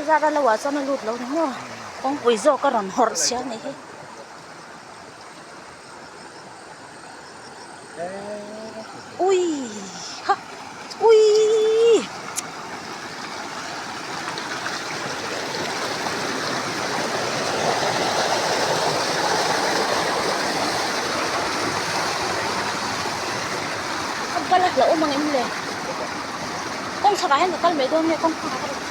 Zara lo ah chuan a lut lo ni maw? Kawngpui zawk a rawn hawrh chhia a nih hi. Ui ha ui a bal a hlauhawm ang em le? Kawng chhakah hian ka kal mai dawn nge kawng phakah ka rawn.